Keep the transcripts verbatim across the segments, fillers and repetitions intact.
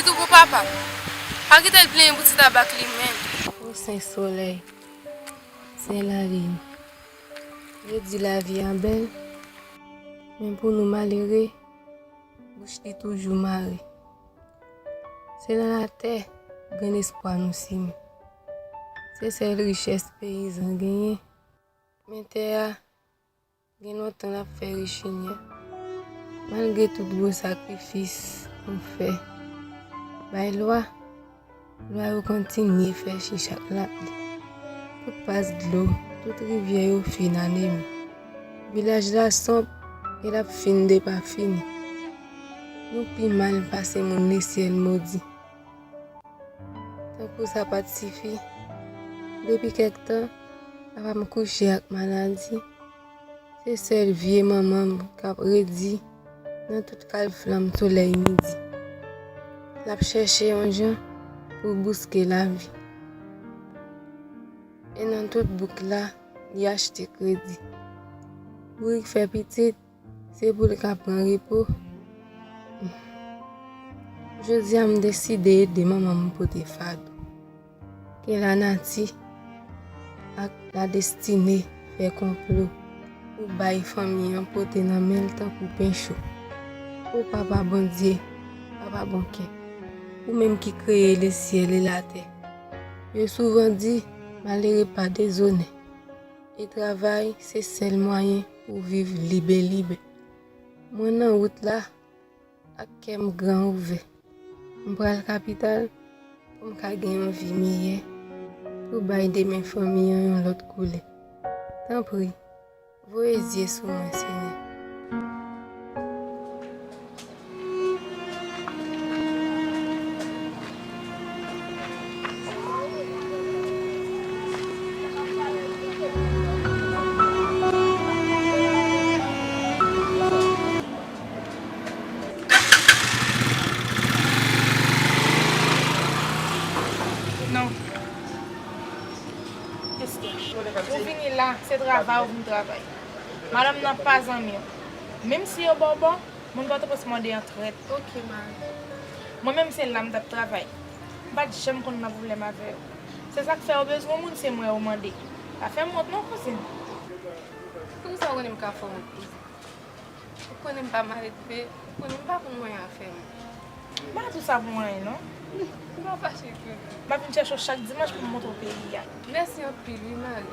Tou pou papa. Pa kite l plenyen pou ti tabak li menm. O sen solèy, sen lalin. Yo di lavi a bèl, men pou nou malere, bouch li toujou mare. Se nan latè grenn espwa nou simen. Se sèl richès peyizan genyen. Men tè a, gen lontan l ap fè rechinyè. Malgre tout gwo sakrifis nou fè, bay lwa, lwa yo kontinye fè chi chak lapli. Tout pas dlo, tout rivyè yo fin anemi. Vilaj la sonb e l ap fin depafini. Nou pi mal pase moun lesyèl modi. Tankou sa pa t sifi, depi kèk tan, papa m kouche ak maladi. Se sèl vye manman m k ap redi nan tout kal flanm solèy midi. L ap chèche yon jan pou bouske lavi. E nan tout bouk la, li achte kredi. Bourik fè pitit, se pou l ka pran repo. Jodi a, m deside ede manman m pote fado. Ke lanati ak ladestine fè konplo pou bay fanmi an pote nan men l tankou pen cho. O Papa Bondye, Papa bon kè, ou menm ki kreye lesyèl e latè. Yo souvan di, malere pa dezonè. E travay se sèl mwayen pou viv libelibe. Mwen nan wout la ak kè m gran ouvè. M pral kapital pou m ka gen yon vi miyè, pou bay demen fanmi an yon lòt koulè. Tanpri, voye zye sou mwen, Senyè. Non. Esther, ou vini la, se travay ou vin travay. Madanm nan pa zanmi w. Menm si yo ba w bò, moun Pòtoprens mande an trèt. Ok, mari. Mwen menm se la m t ap travay. M pa t janm konn nan pwoblèm avè yo. Se sa k fè yo bezwen moun, se mwen yo mande. Pa fè m wont non, kouzin. Poukisa w konnen m ka fè w wont, kouzin? Ou konnen m pa maledve, ou konnen m pa konn mwen afè m. M pa di w sa pou anyen non. M pa fache, kouzin. M ap vin chèche w chak dimanch pou m montre w peyi a. Mèsi anpil wi, mari.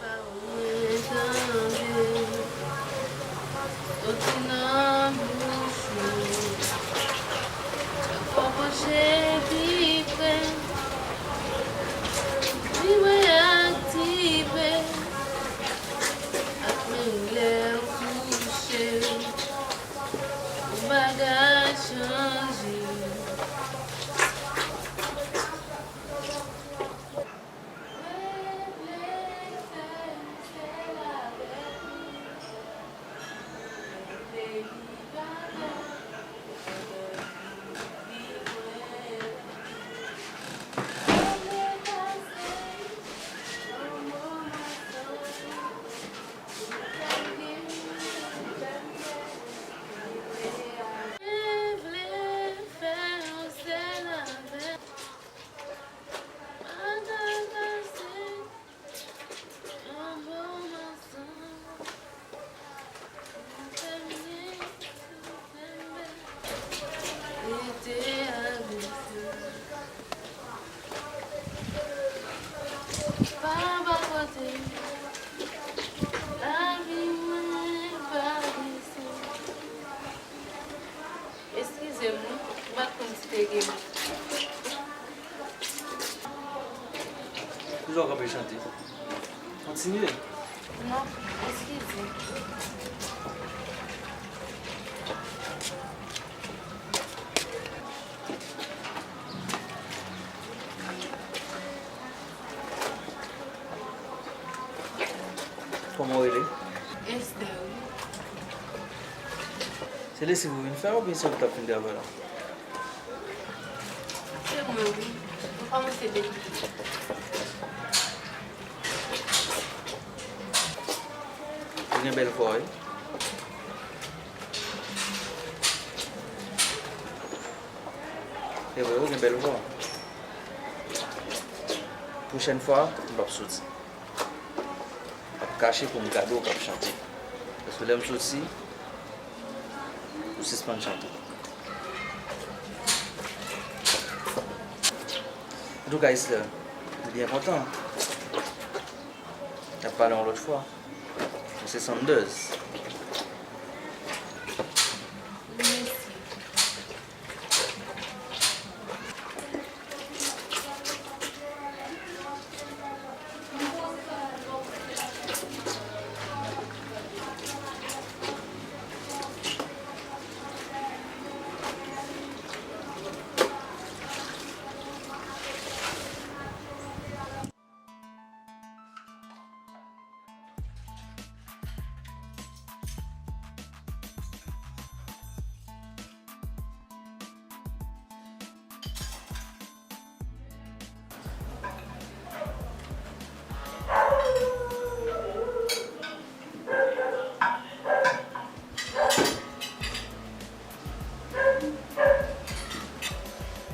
Mwen tande, soti nan bouch ou. Fò pwoche pi pre. Vibre aktive. Ak menm lè w kouche, yon bagay chanje. Eskize m wi, m pa t konn si te gen. Poukisa w kanpe chante? Kontinye. Non, eskize. Kòman w rele? Esther, wi. Se lesiv ou vin fè oubyen se ou ki t ap fin travay la? Se mwen wi. Mwen kòmanse depi. Ou gen bèl vwa wi. Se vre, ou gen bèl vwa. Pwochèn fwa, m p ap soti. M ap kache pou m gade w k ap chante. Paske lè m soti, ou sispann chante. Antouka, Esther, m byen kontan. N ap pale yon lòt fwa. Mwen se Sanders.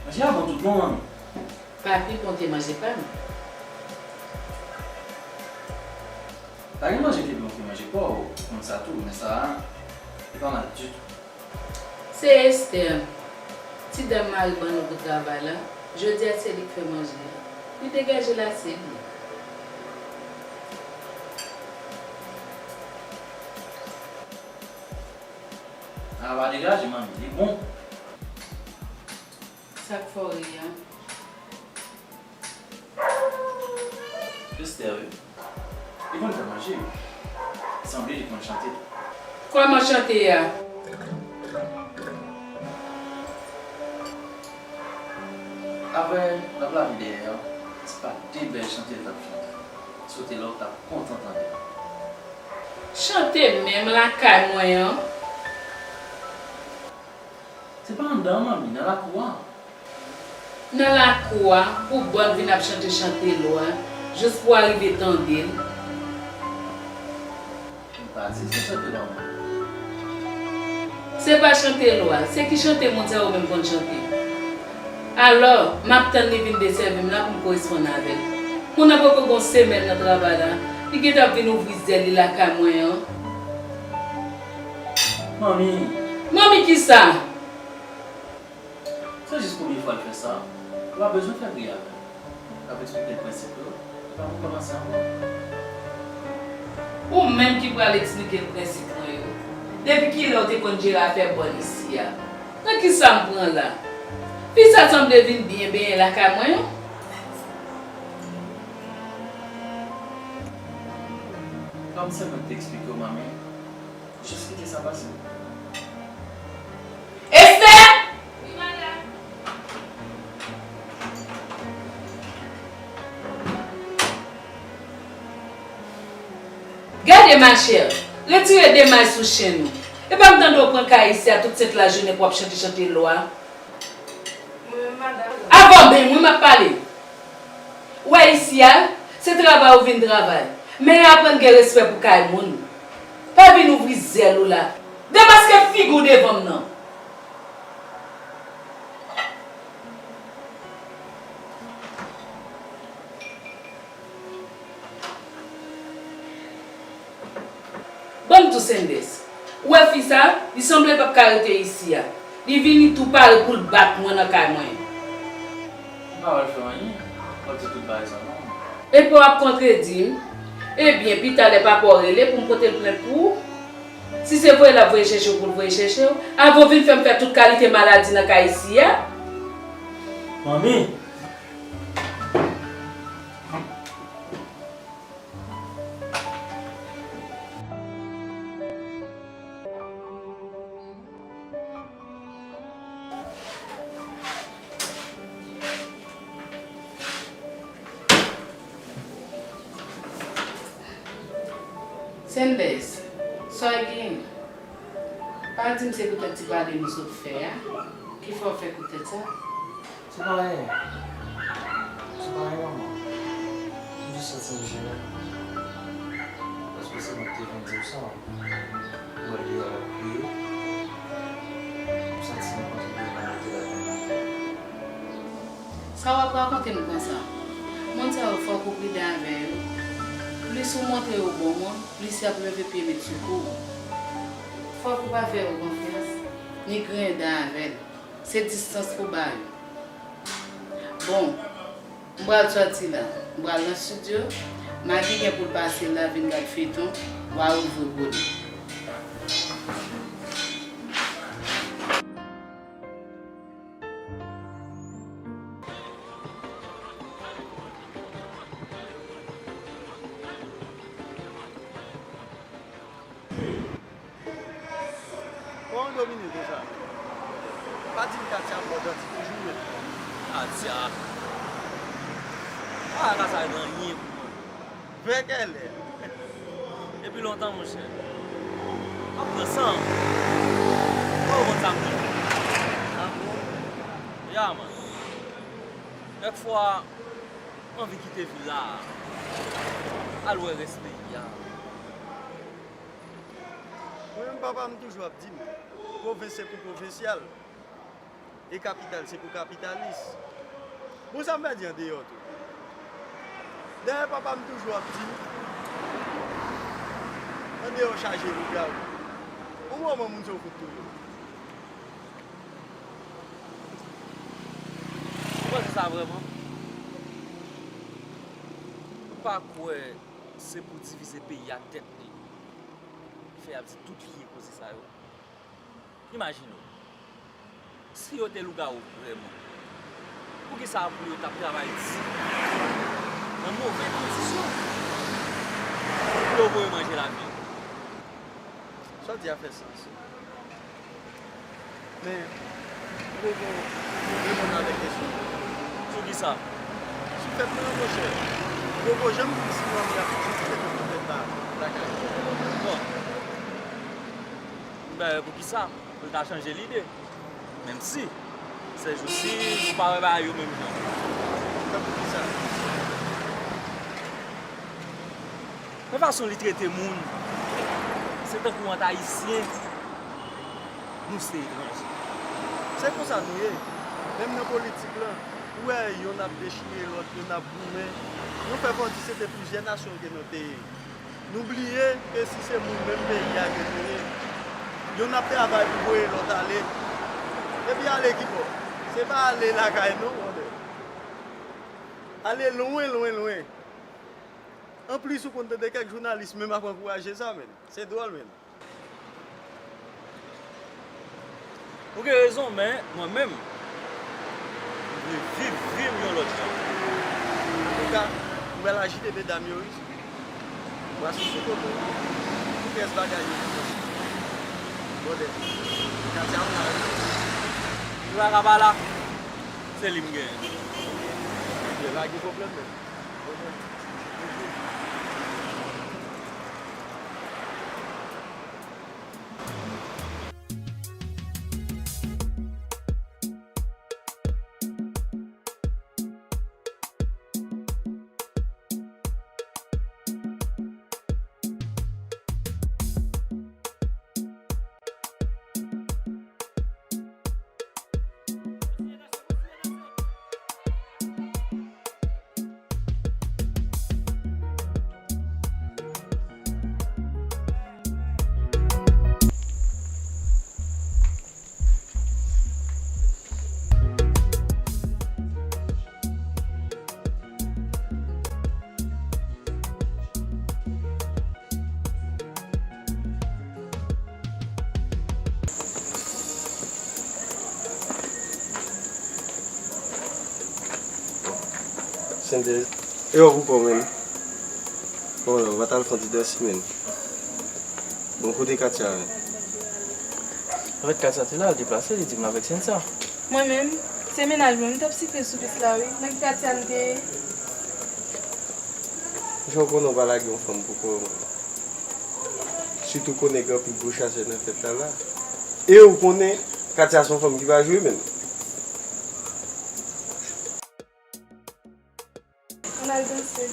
Manje a bon tout bon, manmi. Papi, konte manje pa m. Pa gen manje ki bon ki manje pa w, ou konn sa tou, men sa a, li pa mal ditou. Se Esther, ti dam mari ban nou pou travay la. Jodi a, se li k fè manje a. Li degaje l ase byen. A pa degaje, manmi, li bon. Sa k fè w ri a? Esther, wi. Li konn fè manje, wi. Sanble li konn chante tou. Kòman chante a? Apre, l ap lave dèyè a, se pa de bèl chante l t ap chante. Si w te la, w t ap kontan tande. Chante menm lakay mwen an. Se pa anndan an, manmi, nan lakou a. Nan lakou a, pou bòn vin ap chante chante lwa, jis pou w arive tande l. M pa di se chante lwa, manmi. Se pa chante lwa, se ki chante moun sa yo menm konn chante? Alò, m ap tann li vin desèvi m la pou m koresponn avè l. Moun nan poko gen yon semèn nan travay la, li gentan ap vin ouvri zèl li lakay mwen an. Manmi! Manmi kisa? Se jis premye fwa l fè sa. Ou pa bezwen fè bri avè l. W ap eksplike l prensip yo, epi apre w kòmanse ankò. Ou menm ki pral eksplike l prensip mwen yo. Depi kilè w te konn jere afè bòn isi a? Nan kisa m pran la? Fi sa sanble vin byen benyen lakay mwen an. Kòm se mwen ki te eksplike w, manmi. Jis kite sa pase. Esther! Wi, madanm. Gade, machè, retire de may sou chenn ou. E pa m tande w pran kay isi a tout sent lajounen pou w ap chante chante lwa. Mwen menm, madanm. Avan menm, wi, m ap pale. Ou wè isi a, se travay ou vin travay. Men aprann gen respè pou kay moun. Pa vin ouvri zèl ou la. Demaske figi w devan m nan. Ban m di w, Sendès. Ou wè fi sa, li sanble l p ap ka rete isi a. Li vini tou pare pou l bat mwen nan kay mwen. M pa wè l fè anyen. W ap di tout bagay sa non. Epi w ap kontredi m. Ebyen, pita lè papa w rele pou m pote l plent pou ou. Si se voye l ap voye chèche w pou l voye chèche w, avan w vin fè m fè tout kalite maladi nan kay isi a. Manmi! Sendès, sa w gen? Pa di m se poutèt ti pale nou sot fè a ki fè w fè poutèt sa. Se pa anyen. Se pa anyen, manman. M jis santi m jene. Paske se mwen ki te vin di w sa. Ou wè l deyò l ap kriye. M santi m kontribye nan mete lapenn nan kè l. Sa w ap rakonte m konsa? Moun sa yo, fòk ou pridan avè yo. Plis ou montre yo bon moun, plis y ap leve pye met sou kou w. Fòk ou pa fè yo konfyans, ni griyen dan avè l. Se distans pou ba yo. Bon, m pral sòti la. M pral nan estidyo. Magi gen pou l pase la vin gad feyton. W a ouvri gwo li. Kòman w domine konsa? Pa di m Katia bò danti toujou wi. Katia. Ah, Katia gen anyen pou mwen. Vè kèlè. Depi lontan, monchè. M ap pran san. Ou konn sa m di. Ah bon? Ya, man. Kèk fwa, m anvi kite vil la. Al wè rès peyi a. Mwen menm, papa m toujou ap di m, pwovens se pou pwovensyal, e kapital se pou kapitalis. Bon, sa m pèdi andeyò tou? Dayè, papa m toujou ap di m, andeyò chaje lougawou. Yon moman, moun sa yo fout touye w. Ou panse sa vrèman? Ou pa kwè se pou divize peyi a tèt li fè y ap di tout vye koze sa yo? Imajine w, si yo te lougawou vrèman, poukisa pou yo t ap travay di nan move kondisyon pou yo voye manje lavil? Sa w di a fè sans. Men, ou poko reponn avèk kesyon. Sou ki sa? Sou fèt mwen an, monchè. Ou poko janm di m si manmi ap fè tout fèt la lakay ou. Bon. Ben, pou ki sa? Pou l ta chanje lide. Menm si, sèjousi, nou pa wè bagay yo menm jan. Tankou ki sa? Men fason li trete moun, se tankou ant Ayisyen, nou se etranje. Se konsa nou ye. Menm nan politik lan, ou wè yonn ap dechire lòt, yonn ap goumen. Nou fè kòmsi se te plizyè nasyon ke nou te ye. Nou bliye ke si se moun menm peyi a ke nou ye, yonn ap travay pou voye lòt ale. Epi ale ki bò? Se pa ale lakay non, brother. Ale lwen, lwen, lwen. Anplis, ou konn tande kèk jounalis menm ap ankouraje sa, menn. Se dwòl, menn. Ou gen rezon, men mwen menm, m vle viv vi m yon lòt jan. Antouka, m pral ajite medam yo, wi. Bwa sou sou kote w, tout rès bagay yo. Brother, Katia m la, wi. Li pa ka pa la, se li m genyen. Ebyen, pa gen pwoblèm, menn. Sende, e w pou kò menm. Bon, w pa t al fè yon ti danse menm. Bon, kote Katia menm? Anfèt, Katia te la, l deplase, li di m l avèk Cynthia. Mwen menm, se mennaj mwen m t ap site sou lis la wi. Mwen k Katia m te ye. Jan w konnen w pa lage yon fanm pou kò w. Sitou konnen gen anpil gwo chasè nan fèt la la. E w konnen Katia se yon fanm ki pa jwe menm. Ann al danse.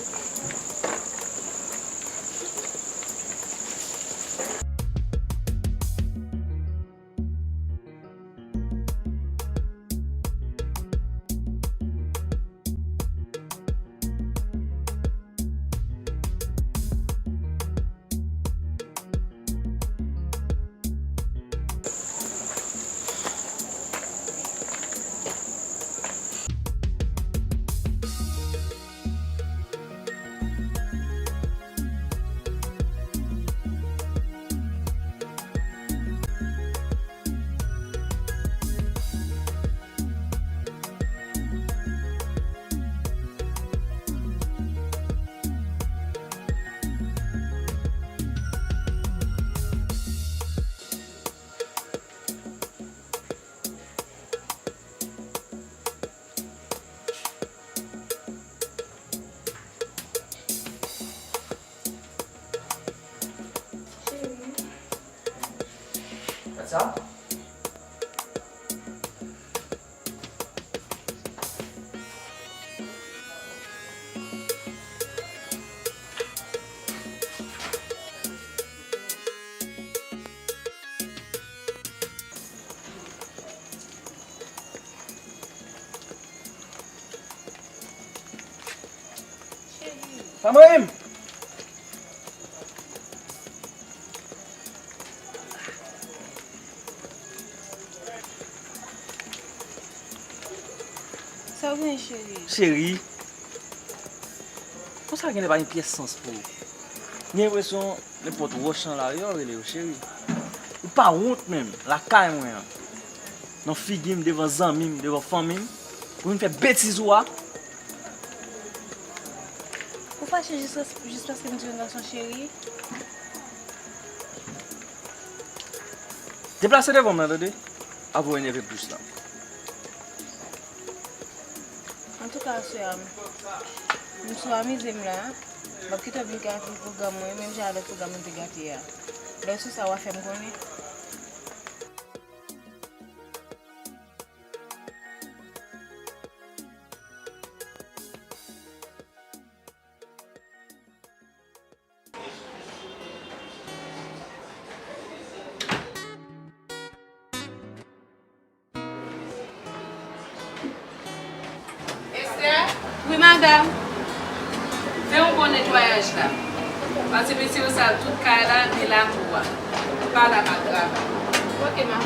Sa? Pa manyen m! Sa w gen, cheri? Cheri, konsa genlè pa gen pyès sans pou ou. M gen enpresyon nenpòt wòch nan lari a w rele yo cheri. Ou pa wont menm, lakay mwen an. Nan figi m, devan zanmi m, devan fanmi m, pou vin fè betiz ou a. Ou fache jis, jis paske m di w yon gason cheri? Deplase devan m nan, tande? Avan w enève m plis la. Antouka, sè a m, m sou amize m la. M ap kite w vin gate pwogram mwen, menm jan a lòt pwogram mwen te gate a. Lè w sou sa, w a fè m konnen. Esther? Wi, madanm. Fè yon bon netwayaj la. Pase mesye yo sal tout kay la, men lakou a. Pa la m ap travay. Ok, ma.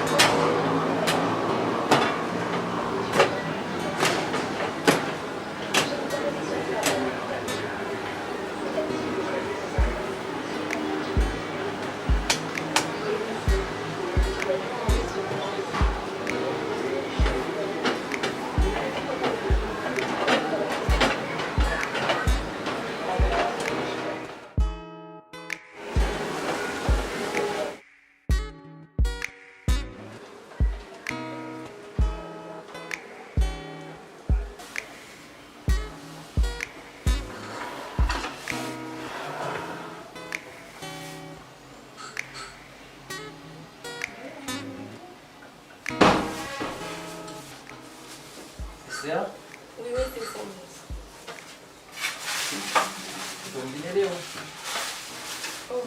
Esther? Wi, mesye Samuel. Fò m vin ede w. Oh.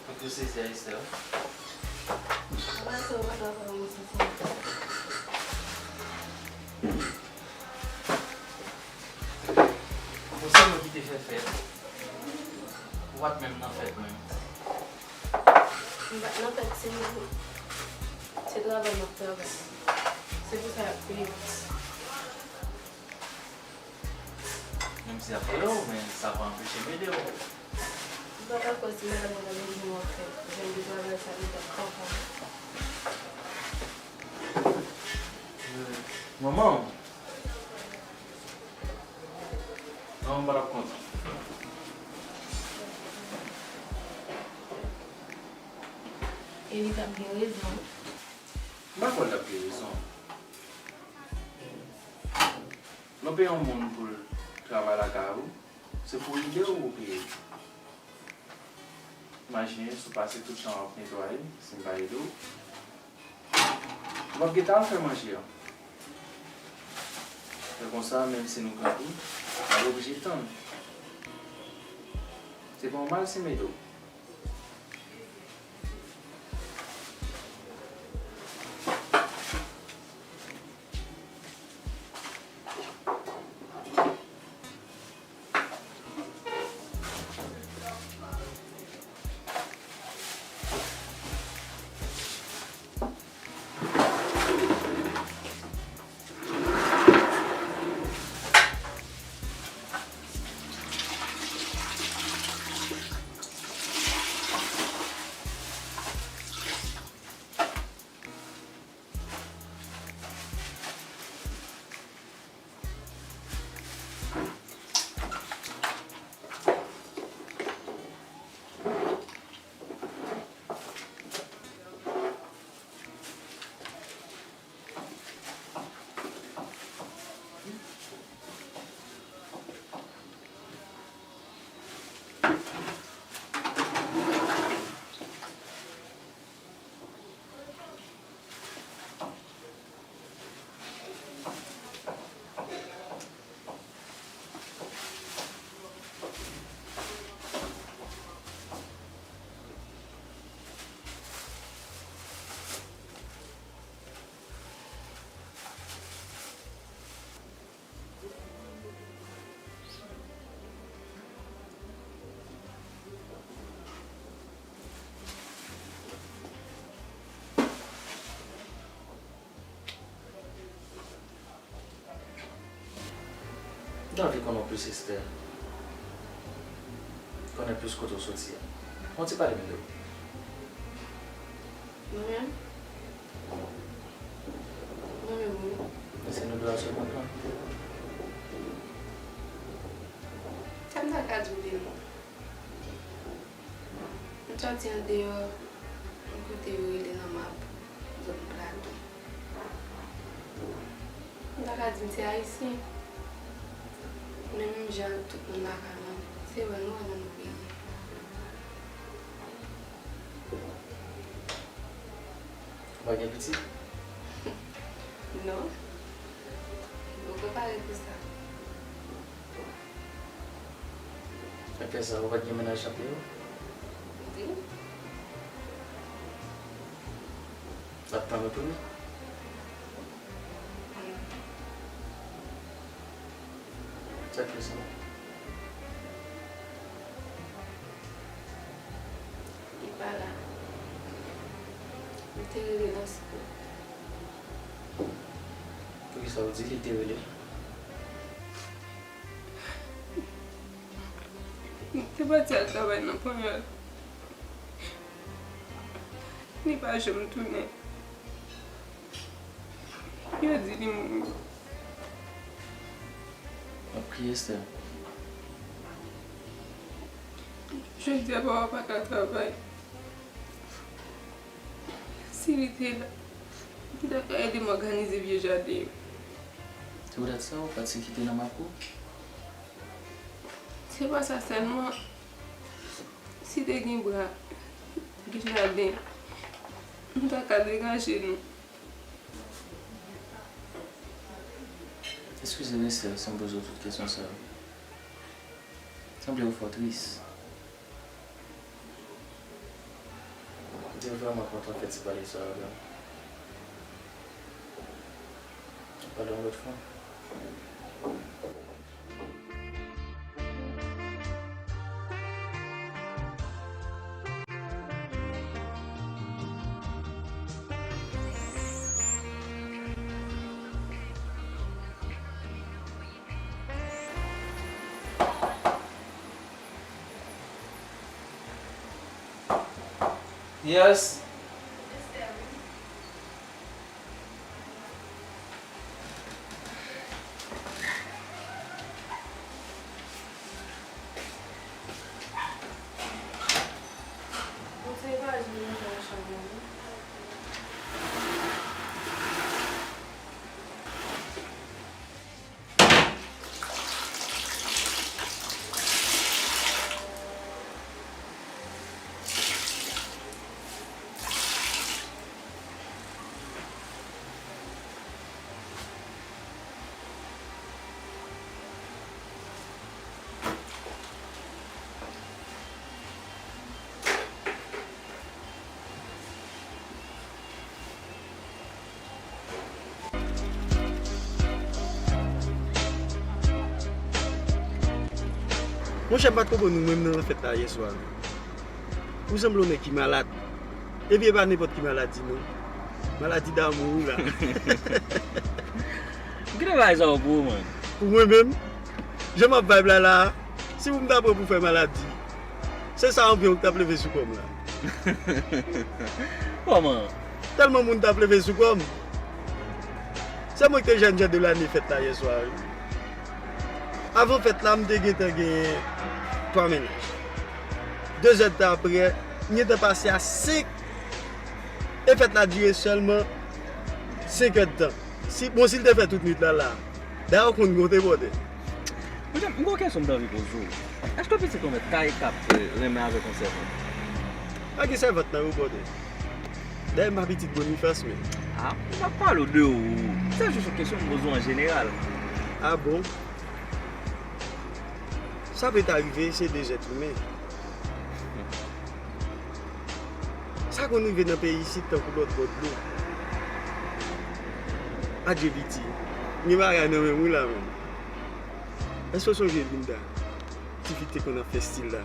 Fòk ou sezi a Esther. Apa sa ou pa ka fè yon sesi? Bon, se mwen ki te fè fèt. Ou pa t menm nan fèt menm. M pa t nan fèt, se, se travay m ap travay. Se pou sa y ap peye m. Menm si y ap peye w, men sa pa anpeche m ede w. M pa dakò si madanm mwen ta vin di m w ap fè jan de travay sa li t ap pran pou mwen. Manman w? Non, m pa t ap kontan. E li t ap gen rezon. M pa kwè l t ap gen rezon. Lè w peye yon moun pou l travay lakay ou, se pou ede w ou peye l. Imajine si w pase tout tan w ap netwaye, si m pa ede w, ou p ap gentan al fè manje a. Se konsa, menm si nou grandi, n ap oblije tann. Se pa yon mal si m ede w. Mwen anvi konnen w plis, Esther. Konnen plis kote w soti a. Fè yon ti pale m de ou. Mwen menm? Mwen menm, wi. Men se nou de a sèlman k la. Sa m ta ka di w de mwen? M sòti andeyò, yon kote yo rele nan Mapou, zòn Plato. M ta ka di m se Ayisyen. Men menm jan ak tout moun lakay mwen, se vre nou wè nan nou peyi. Ou pa gen pitit? Non. M poko pare pou sa. Apre sa, ou pa t gen mennaj apre yo? Wi. L ap tann ou tounen? Sa k fè sa? Li pa la. Li te rele nan sipò. Poukisa w di li te rele? Li te pati al travay nan panyòl. Li pa janm tounen. Yo di li mouri. W ap kriye, Esther? Jodi a, papa pa ka travay. Si li te la, li ta ka ede m òganize vye jaden yo. Se poutèt sa ou pati kite nan Mapou? Se pa sa sèlman. Si te gen bra, gen jaden, nou ta ka degaje nou. Eskize m, Esther, si m poze w tout kesyon sa yo. Sanble ou fò tris. M te vrèman kontan fè ti pale sa avè w. N ap pale yon lòt fwa. Yes. Monchè, m pa t konprann ou menm nan fèt la yè swa. Ou sanble yon nèg ki malad. Epi e pa nenpòt ki maladi non. Maladi damou wi la. Kite bagay sa yo pou ou, man. Pou mwen menm, jan m ap vibe la la, si pou m ta pran pou fè maladi, se sa anpyon ou t ap leve sou kò m la. Kòman? Tèlman moun t ap leve sou kò m. Se mwen ki te jènjan de lane fèt la yè swa wi. Avan fèt la, m te gentan gen twa mennaj. De zèdtan apre, m gentan pase a senk. E fèt la dire sèlman senk èdtan. Si, bon, si l te fè tout nwit la la, dayè w konn kote bòdè. Monchè, m gon kesyon m t anvi poze w. Èske pitit yon mèt kay k ap, eh, renmen avèk yon sèvant? Pa gen sèvant nan yo bòdè. Dayè m pa pitit Bonifas, men. A, m pa pale w de ou. Se jis yon kesyon m poze w an jeneral. A bon? Sa pèt arive, se de zèt imen. Sa konn rive nan peyi isit tankou lòt bò dlo. Adje piti. M gen bagay nan men m wi la menm. Èske w sonje Linda? Tifi te konn ap fè stil la.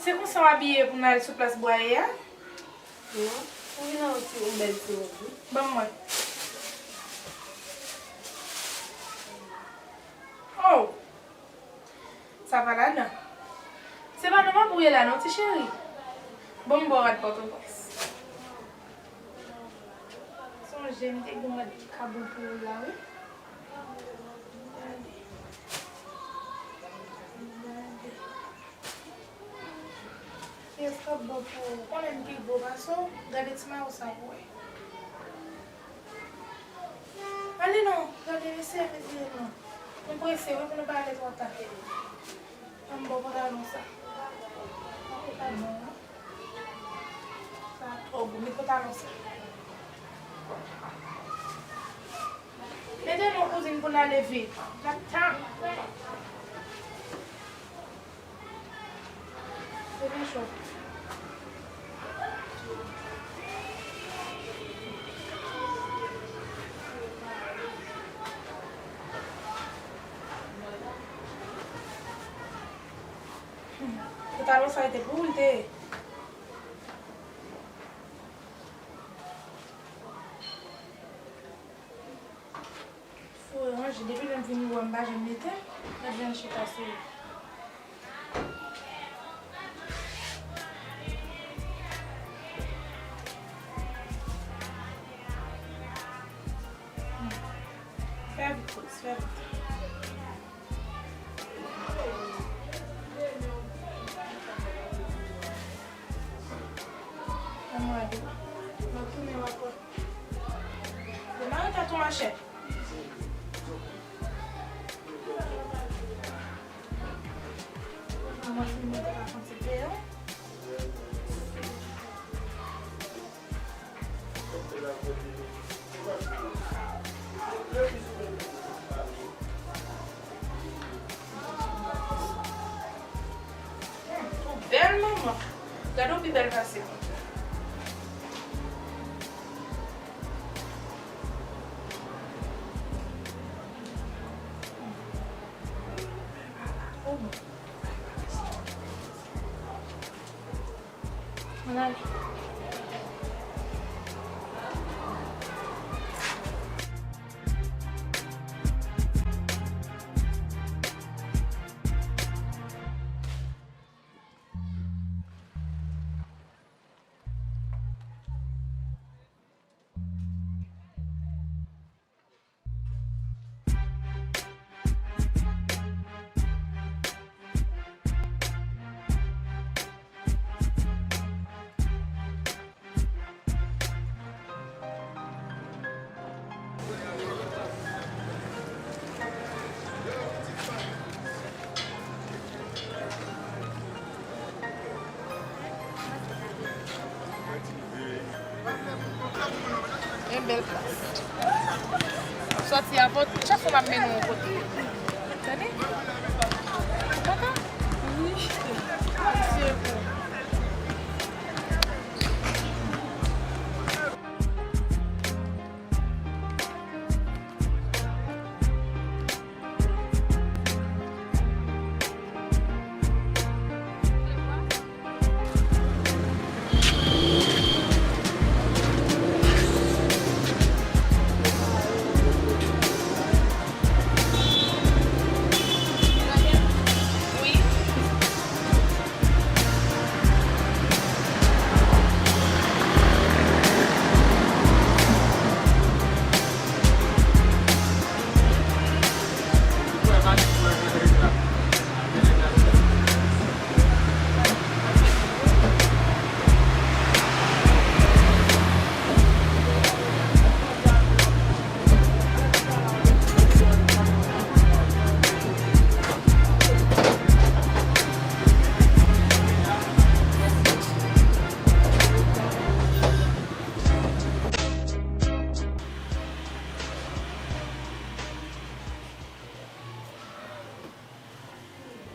Se konsa w abiye pou n al sou plas Bwaye a? Non, ou vin ak yon ti, yon bèl ti wòb, wi. Ban m wè. Oh! Sa pa ladan. Se pa nòmal pou w ye la non, ti cheri. Bon, m ba w rad Pòtoprens. Sonje m te gen yon rad ki ka bon pou ou la, wi. Gade. Gade. Pyès k ap bon pou ou. Konnen m pi gwo pase w. Gade ti mayo sa pou w wè. Ale non, gade mesye, mesye non. Nou prese wi pou nou pa ale twò ta. Ann bon pantalon sa. Sa pa bon non. Sa twò gwo, met pantalon sa. Mete non kouzin pou n ale vit. N ap tann. Se byen cho. Pantalon sa e te pou ou l te ye. Fo ranje, depi lè m vin wè m pa janm mete, m ap vin chita sou yo. Fè vit, Chris, fè vit. Ann wè. M ap tounen w ap wè. Demare tèt ou, machè. Mwen fin mete la kantite yo. Ou bèl manman. Gade w pi bèl pase m. Ou bon. Ann ale. Yon bèl plas. Sòti avè w, chak fwa m ap mennen w yon kote. Tande? Papa? Wi. Mesye pou.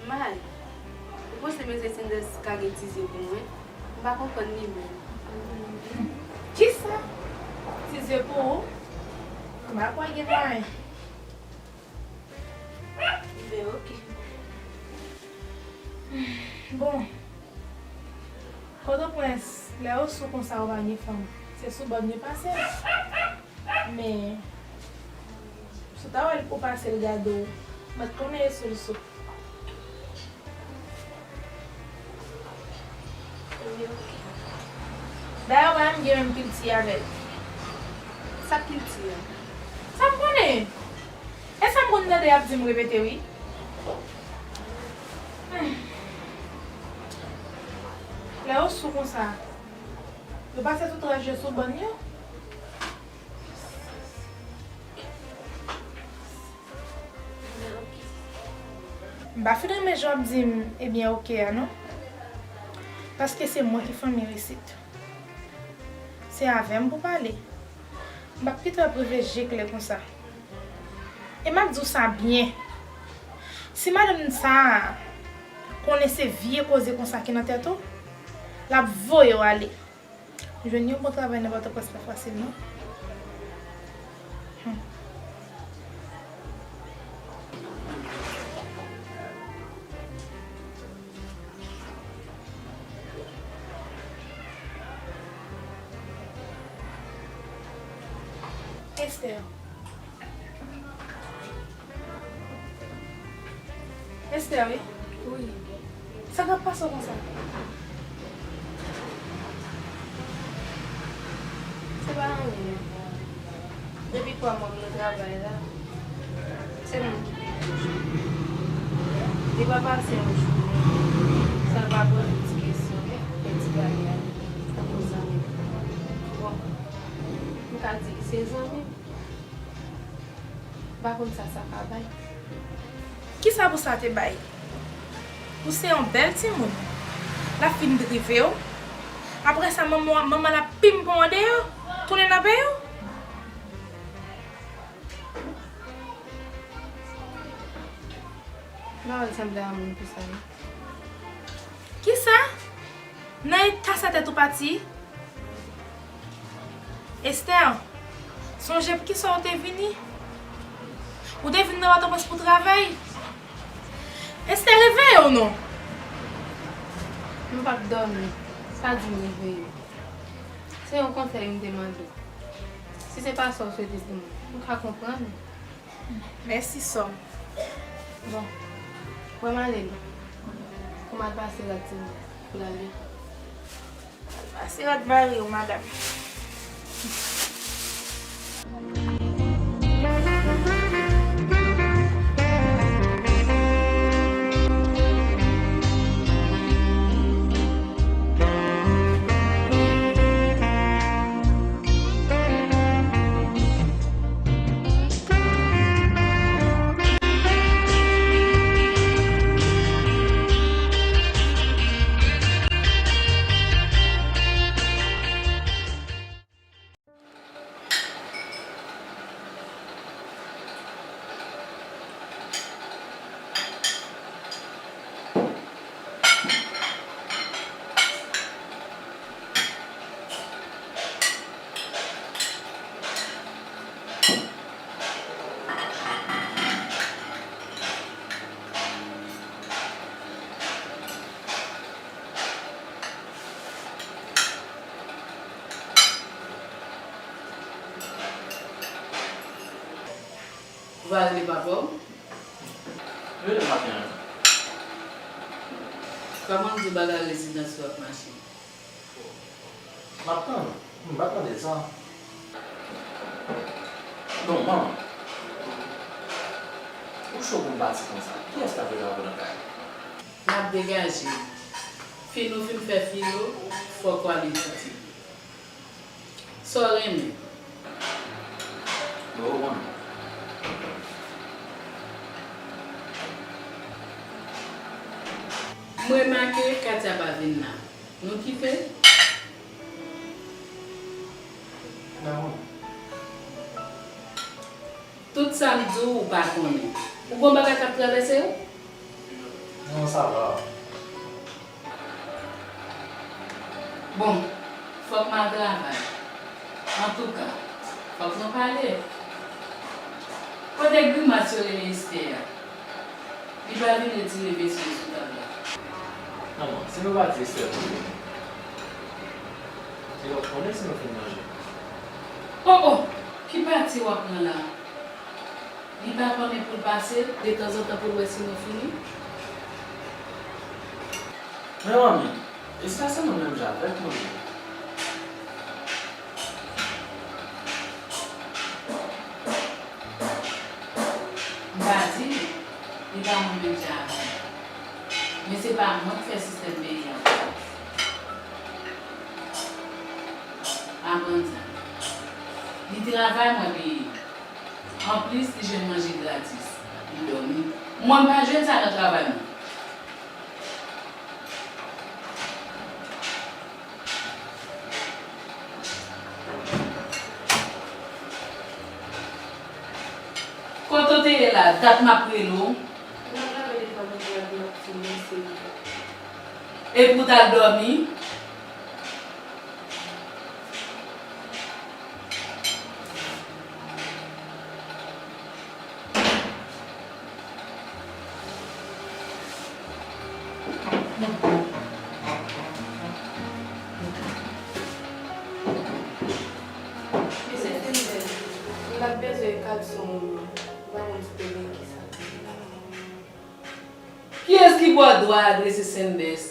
May, ou panse mesye Sanders ka gen ti zye pou mwen? M pa konprann li menm. Kisa? Ti zye pou ou? M pa kwè gen mwayen. Ben, oke. Bon, Pòtoprens, lè yo sou konsa yo pa gen fanm, se sou bòn yo pase. Men, si w ta wè l pou pase l gade w, mèt konnen e sou l sou. Dayè, w pa menm gen menm kilti avè l. Sa k kilti a? Sa m konnen? E sa m konn tande y ap di m repete wi. Lè yo sou konsa, yo pase tout raj yo sou bòn yo. M pa fin renmen jan w ap di m, ebyen, oke a, non. Paske se mwen ki fanmi isit. Se avè m pou pale. M p ap kite w ap rive je klè konsa. E m ap di w sa byen. Si madanm sa a konnen se vye koze konsa ki nan tèt ou, l ap voye w ale. Jwenn yon bon travay nan Pòtoprens pa fasil, non. Hmm. Esther. Esther, wi. Wi. Sa k ap pase w konsa? Se pa anyen. Depi twa mwa m nan travay la, se moun ki peye toujou. Li pa pase yon jou san l pa poze m ti kesyon, fè ti pale avè m, tankou zanmi m. Bon, m ka di li se zanmi m. M pa konn sa sa ka bay. Kisa pou sa te bay? Ou se yon bèl timoun. L ap fin drive w. Apre sa, manman, manman l ap pinpoun w andeyò. Tounen nan peyi w. M pa wè l sanble a moun pou sa, non. Kisa? Nan eta sa tèt ou pati? Esther, sonje poukisa w te vini? Ou te vin nan Pòtoprens pou travay? Esther, reveye w non! M p ap dòmi. Sa di m reveye w? Se yon konsèy m te mande w. Si se pa sa w swete pou mwen, m ka konprann ou. Mèsi, sè m. Bon, wè m ale la. Pou m al pase rad timoun pou l ale. Al pase rad mari w, madanm. Ou pa rele papa w? Rele maten an. Kòman m di w bagay rezidans ou ap mache? M ap tann. M pa tande sa. Bon, manman. Ou cho pou m pati konsa. Kiyès k ap jwe drapo nan kay? M ap degaje. Fin ou fin fè filo, fòk w ale soti. Sa w renmen? Bon, ou konnen. M remake Katia pa vin la. Nou kite? Tout sa m di w, ou pa konnen. Ou gon bagay k ap travèse w? Non, sa va. Bon, fòk m al travay. Antouka, fòk nou pale. Kote grimas yo rele Esther a? Li pa vin retire vesye sou tab la. Manman, si nou pa di Esther pou vini, Li p ap konnen si nou fin manje. Oh, oh! Ki pati w ap pran la? Li pa konnen pou l pase detanzantan pou l wè si nou fini? Men manmi, e sa se nou menm jan avèk manmi. M pa di li pa mwen menm jan avè l. Men se pa mwen k fè sistèm peyi a. Aprann sa. Li travay, mwen peye. Anplis, li jwenn manje gratis. Li dòmi. Mwen, m pa jwenn sa nan travay mwen. Kote w te ye la? Dat m ap rele w. M ap lave devan manje a, m ap fini, se li. Epi w t al dòmi? Mesye Sendèl, m t ap bezwen kalson ou yo. M pa konn si w te gen kisa. Kiyès ki ba w dwa adrese Sendèl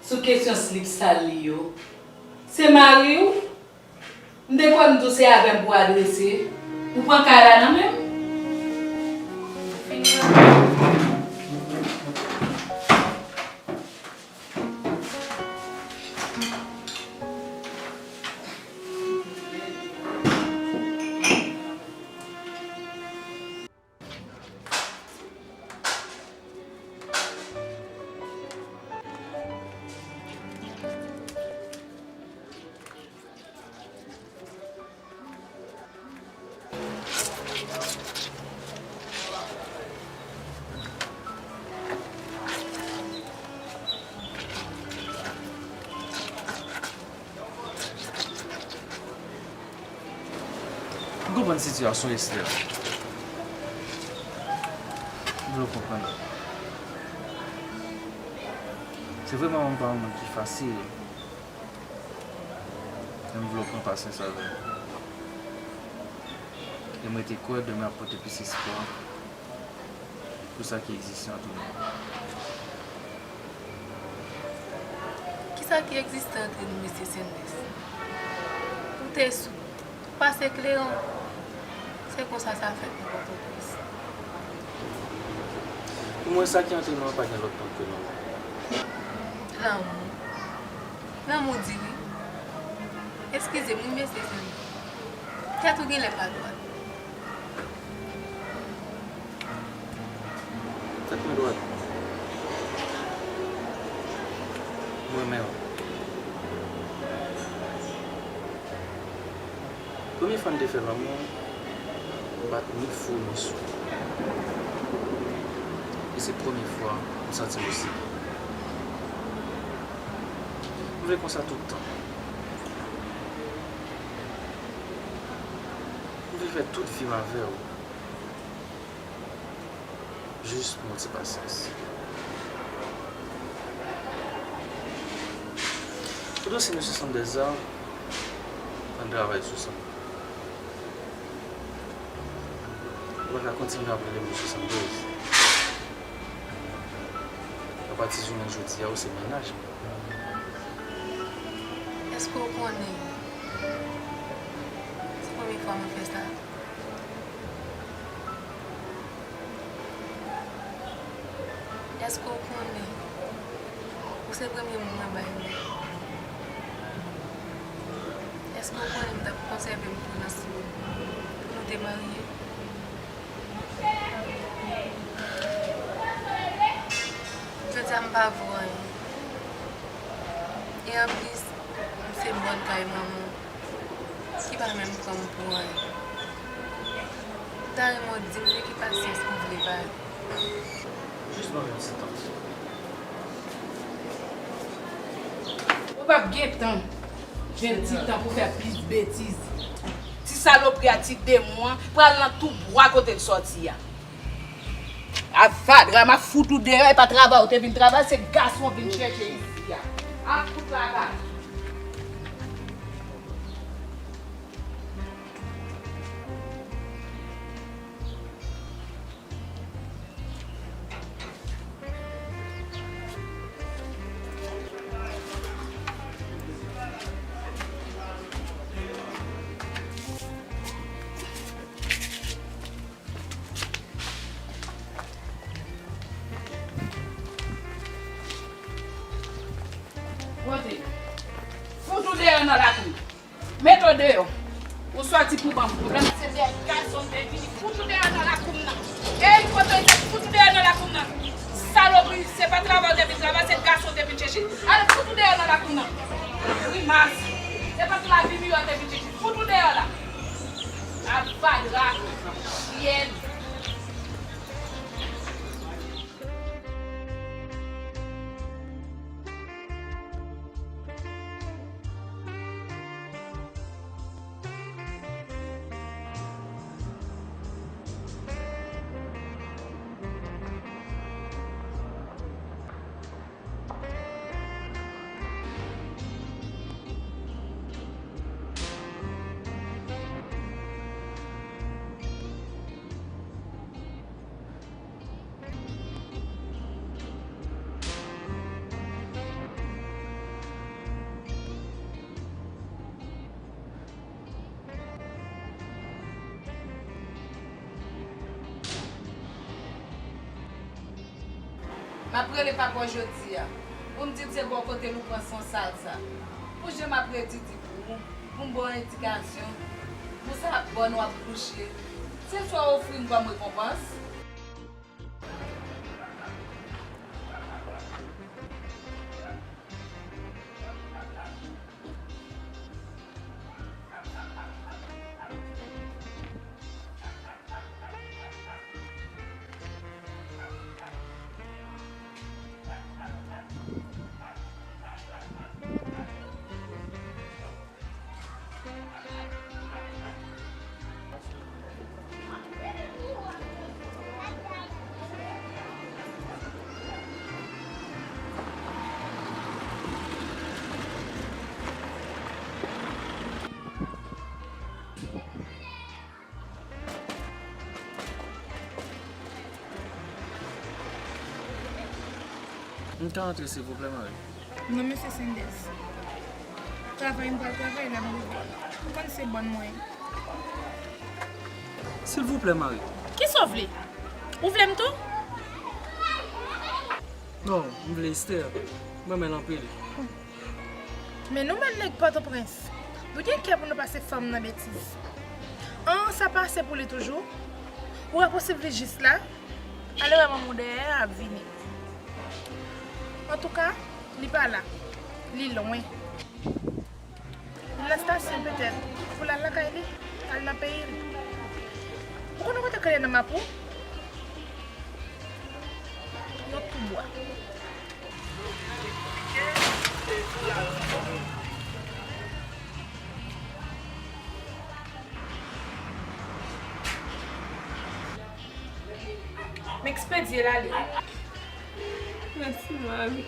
sou kesyon slip sal li yo? Se mari w? M te kwè m di w se avè m pou w adrese. Ou pran kay la nan men m? Fini nan men m. M konprann sitiyasyon Esther. M vle w konprann. Se vre manman m pa yon moun ki fasil. Men m vle w pran pasyans avè m. E m rete kwè demen ap pote plis espwa pou sa ki egziste ant nou. Kisa ki egziste ant nou, mesye Sendèl? Ou te sou, ou pase kleren. Se konsa sa fèt nan Pòtoprens. Pou mwen, sa ki ant nou an pa gen lòt non ke lanmou. Lanmou. Lanmou di wi. Eskize m wi, mesye Sendèl. Tèt ou genlè pa dwat. Tèt mwen dwat. M renmen w. Premye fwa n te fè lanmou, m pa t ni fou ni sou. E se premye fwa m santi m osi byen. M vle konsa tout tan. M vle fè tout vi m avè w. Jis pran yon ti pasyans. Pou dosye mesye Sanders la, ann travay sou sa. Ou pa ka kontinye ap rele m mesye Sanders. Apati jounen jodi a, ou se mennaj mwen. Èske w konnen se premye fwa mwen fè sa? Èske w konnen ou se premye moun mwen bay men? Èske w konnen m t ap konsève m pou nan sou pou nou te marye? Jodi a m pa vo anyen. E anplis, m se mòn kay manman w ki pa menm pran m pou anyen. M ta renmen w di m de ki pasyans ou vle pale. Jis ban m yon ti tan. Ou p ap gen tan jwenn ti tan pou fè plis betiz. Ti salopri a, ti demon an, pral nan tou bwa kote l sòti a. A fatra, m ap fout ou deyò, e pa travay ou te vin travay, se gason w vin chèche isi a. A fout la ba. Fout ou deyò nan lakou m. Mete w deyò. Ou sòti pou ban m pwoblèm. Se dèyè gason m te vini. Fout ou deyò nan lakou m nan. Ey, kote w te fout ou deyò nan lakou m nan. Salopri, se pa travay w te vin travay, se gason w te vin chèche. Ale fout ou deyò nan lakou m nan. Grimas. Se pa lavi m yo w te vin chèche. Fout ou deyò la. Avadra. Chyèn. M ap rele papa w jodi a pou m di l se bò kote l ou pran san sal sa. Pou jan m ap redi di pou ou, pou m ba w endikasyon, pou sa bòn w ap bouche. Se sa w ofri m kòm rekonpans? M ka antre, silvouplè, Mari? Non, mesye Sanders. Travay m pral travay la, m rive. Ou konn se bòn mwen. Silvouplè, Mari. Kisa w vle? Ou vle m tou? Non, m vle Esther. M renmen l anpil. Men nou menm nèg Pòtoprens, nou gen kè pou nou pase fanm nan betiz. An, sa pa ase pou li toujou? Ou wè posib li jis la? Ale wè manman w dèyè a ap vini. Antouka, li pa la. Li lwen. Li nan estasyon petèt. Pou l al lakay li, al nan peyi l. Ou konnen kote ke l ye nan Mapou? Yon tou bwa. M ekspedye l ale. Mèsi, mari.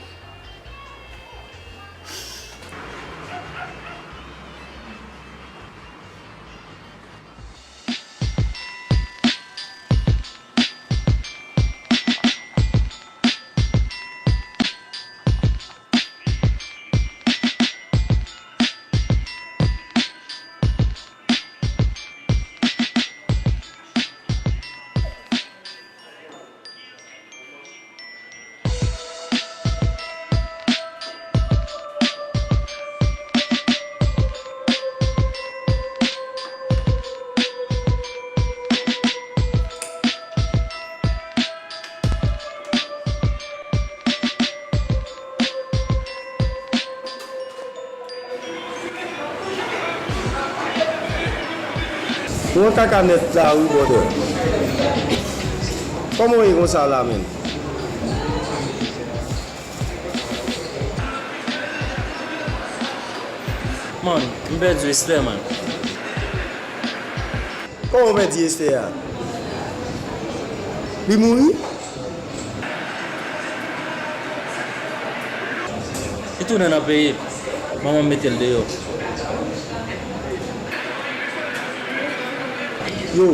Ou nan kaka nèt la wi, brother. Kòman w ye konsa la, menn? Man, m pèdi Esther, man. Kòman w pèdi Esther a? Li mouri? Li tounen nan peyi l. Manman m mete l deyò. Yo.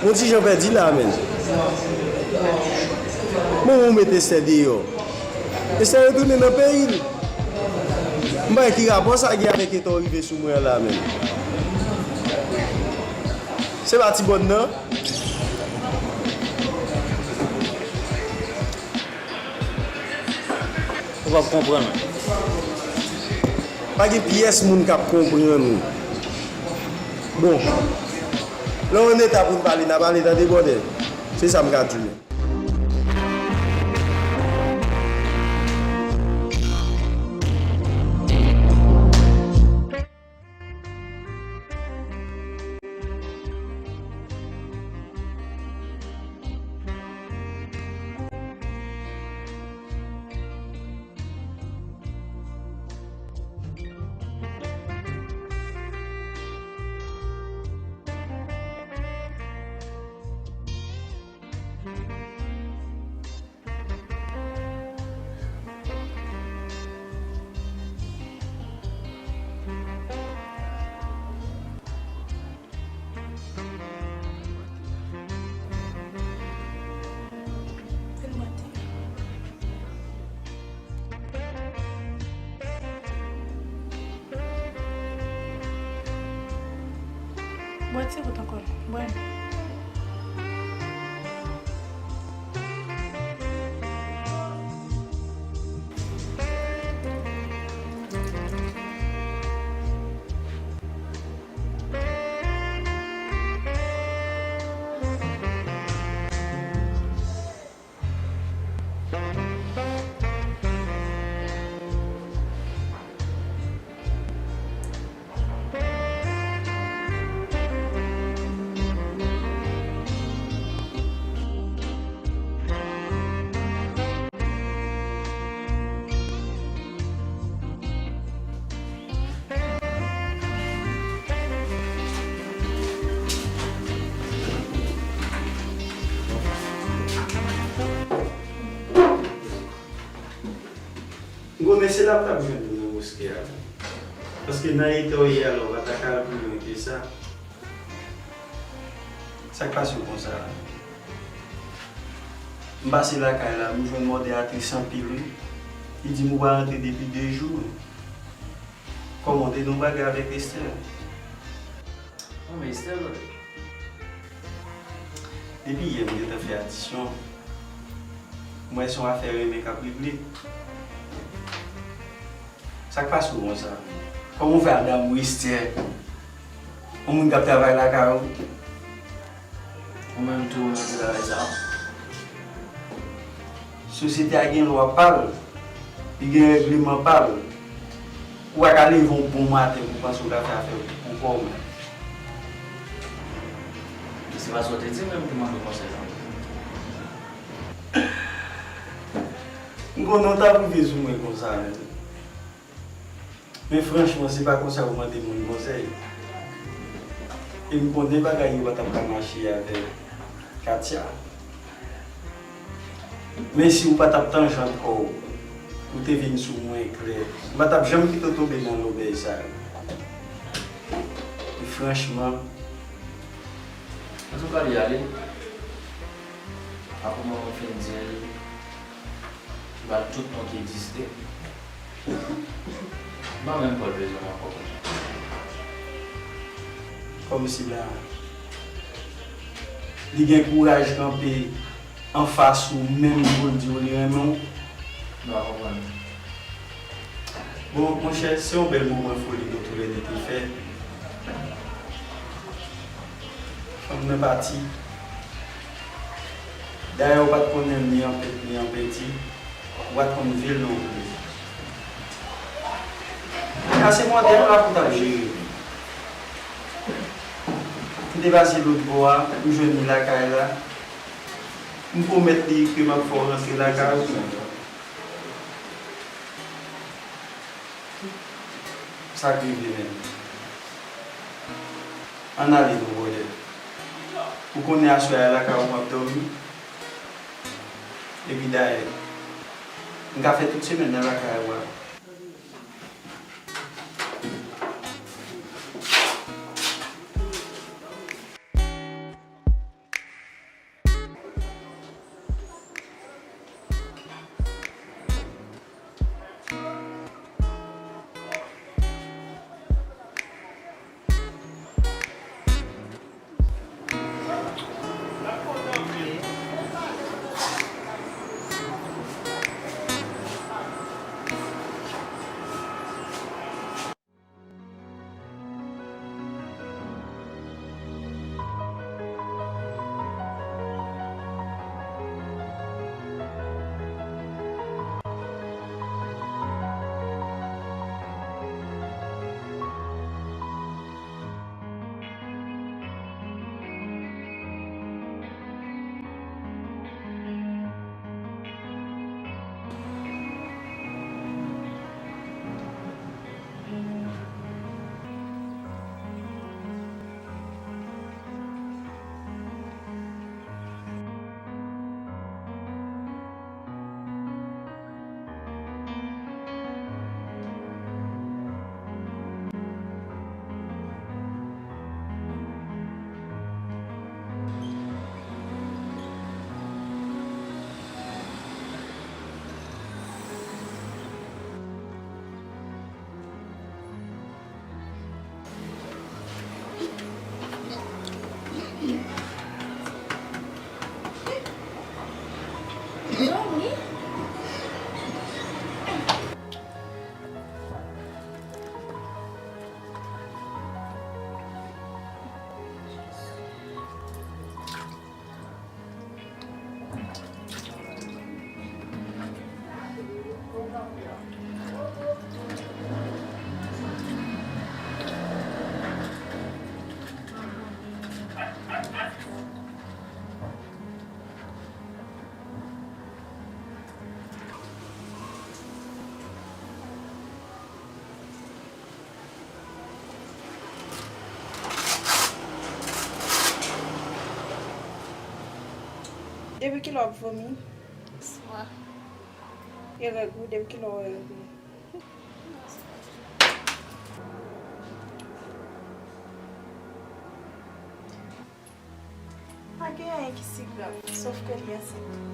Bon, ti jan pèdi la, menn. Bon, ou mete Esther deyò. Esther retounen nan peyi l. M pa wè ki rapò sa gen avèk eta w rive sou mwen an la, menn. Se pa ti bòn nan. Ou p ap konprann mwen. Pa gen pyès moun k ap konprann ou. Bon, lè w an eta pou n pale, n a pale, tande, brother. Se sa m ka di w. Bwè ti gout ankò. Bwè. M konnen se la m t ap jwenn ou nan moske a. Paske nan eta w ye a la, w pa ta ka al pi lwen ke sa. Sa k pase w konsa? M pase lakay la, m jwenn mòdèratris anpil, wi. Li di m ou pa rantre depi de jou. Kòman w te gen yon bagay avèk Esther? Non, men Esther, depi yè m gentan fè adisyon. M wè se yon afè renmen k ap regle. Sa k pase w konsa? Kòman w fè al damou Esther? Yon moun k ap travay lakay ou. Ou menm tou, ou nan ti travay sa a. Sosyete a gen lwa pa l, li gen règleman pa l. Ou pa ka leve yon bon maten pou w panse w ka fè afè pou kò w menm. Men se pa sa w te di m menm ki mande w konsèy sa. M konnen w t ap rive sou mwen konsa menm. Men franchman, se pa konsa yo mande moun konsèy. E m konnen bagay yo pa t ap ka mache avèk Katia. Men si w pa t ap tanjant kò w, ou te vin sou mwen klè, m pa t ap janm kite w tonbe nan lòbèy sa yo. E franchman, antouka, li ale. Apre mwen, mwen fin di l, li ba l tout non ki egziste. M pa menm kwè l bezwen m ankò konsa. Kòmsi la, li gen kouraj kanpe anfas ou menm pou l di w li renmen w? M pa konprann. Bon, monchè, se yon bèl moman foli nou toulède te fè. Fanm nan pati. Dayè, ou pa t konnen l ni an pent, ni an penti. Ou pa t konn vil non plis. Kase mòdèl la pou t ap jere. M te pase lòt bò a, m jwenn li lakay la. M pwomèt li ke m ap fè w rantre lakay ou. Sa k rive menm? Ann ale non, brother. Ou konnen aswè a lakay ou m ap dòmi. Epi dayè, m ka fè tout semèn nan lakay ou a. Dòmi? Depi kilè w ap vomi? Swa. E règ ou, depi kilè w wè règ ou? Pa gen anyen ki si grav, sòf ke li ansent.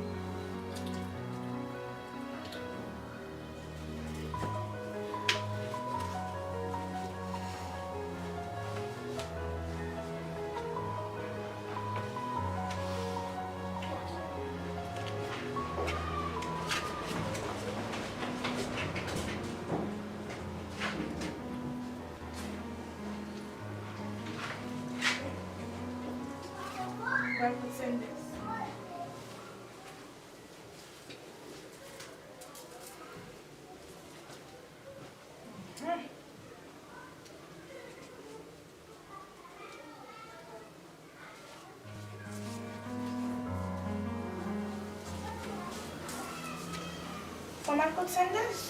Pral kout sendis. Fò m al kout sendis.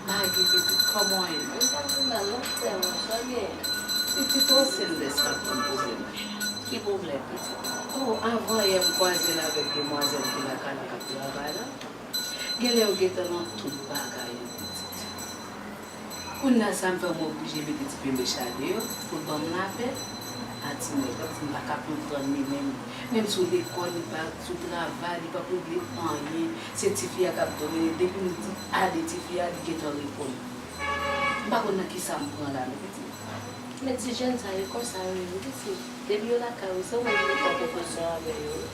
Magi, pitit, kòman w ye? Mwen pa pi mal non, sè mwen, sa byen. Pitit, ou se m desann pou m poze m. Ki pwoblèm, pitit? Oh, avan yè m kwaze l avèk demwazèl ki lakay la k ap travay la. Genlè yo gentan nan tout bagay yo, pitit. Kounye a sa m fè m oblije mete ti penbe cha deyò pou l ban m lapè. A ti nèg la, m pa ka konprann li menm. Menm sou lekòl, li pa sou travay, li p ap regle anyen. Se tifi a k ap domine l. Depi m di ale tifi a, li gentan reponn. M pa konn nan kisa m pran la non, pitit. Men ti jèn sa yo konsa yo ye wi pitit. Depi yo lakay ou, se ou menm ki fè pwofesyon avè yo wi.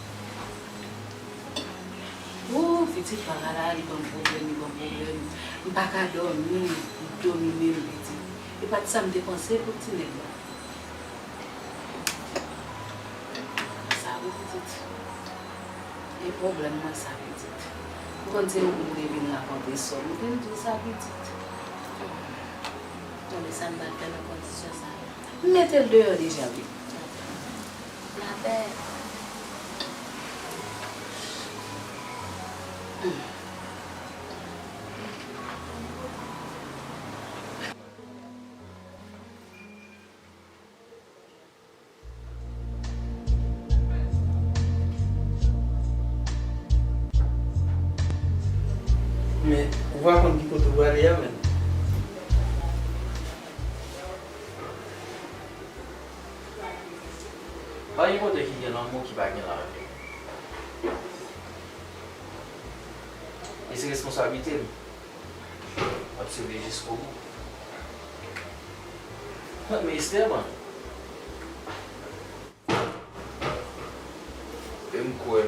Woo, pitit pa ka la, li ban m pwoblèm, li ban m pwoblèm. M pa ka dòmi, li domine m, pitit. E pa t sa m te panse pou ti nèg la. Sa wi, pitit. E pwoblèm nan sa, pitit. Ou konn se ou pou te vin rakonte sa w. M te di w sa, pitit. Bon, men sa m pral fè nan kondisyon sa yo? M mete l deyò deja, wi. Lapè. Men, ou pa konn ki kote ou prale a, menm. Pa gen kote ki gen lanmou ki pa gen lavi. E se Responsablite m. M ap swiv li jiskobou. Mwen, men Esther, man. E m kwè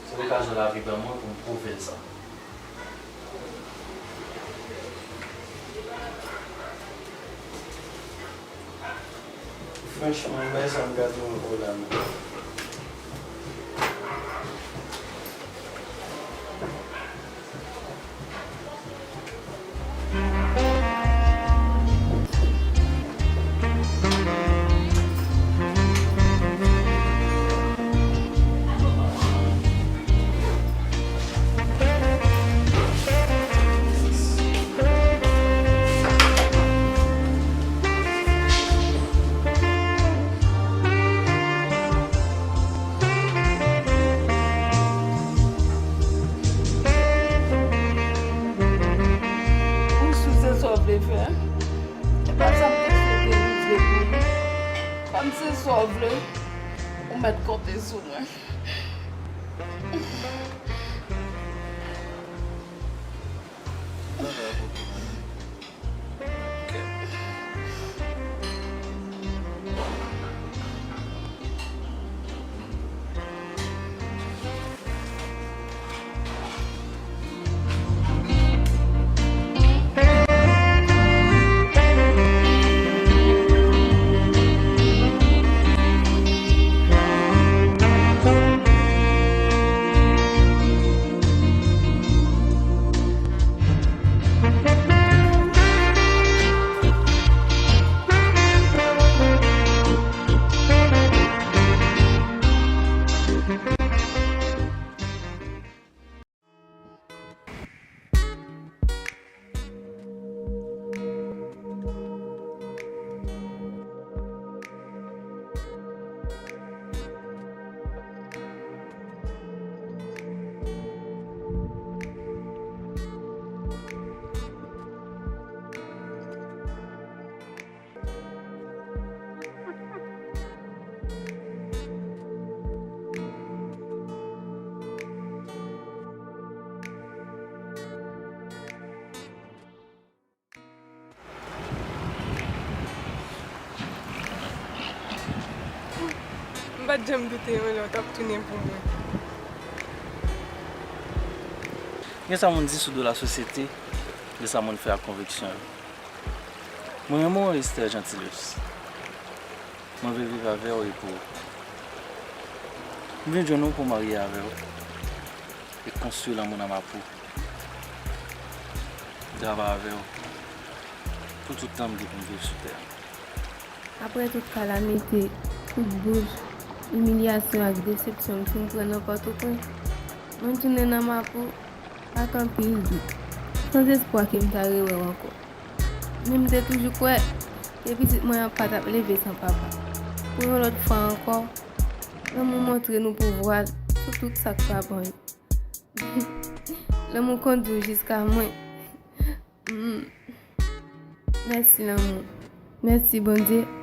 se lokazyon lavi ban mwen pou m pwouve l sa. Franchman, bay sa m gade yon kou la, non. Ou si se sa w vle fè? E pa sa m te swete rive pou ou. Kòm se sa w vle, ou mèt konte sou mwen. M pa t janm doute yon lè w t ap tounen pou mwen. Gen sa moun di sou do lasosyete, gen sa moun fè ak konviksyon yo. Mwen renmen w, Esther Jeantilus. Mwen vle viv avè w e pou ou. M vin jwenn ou pou m marye avè w e konstwi lanmou nan Mapou. M travay avè w pou tout tan m gen pou m viv sou tè a. Apre tout kalamite, kout bouch, imilyasyon ak desepsyon m fin pran nan Pòtoprens, mwen tounen nan Mapou ak anpil dout, san espwa ke m ta rewè w ankò. Men m te toujou kwè ke pitit mwen an pa t ap leve san papa. Pou yon lòt fwa ankò, lanmou montre nou pouvwa l sou tout sa k frapan yo. Lanmou kondi w jiska mwen. Mm. Mèsi, lanmou. Mèsi, Bondye.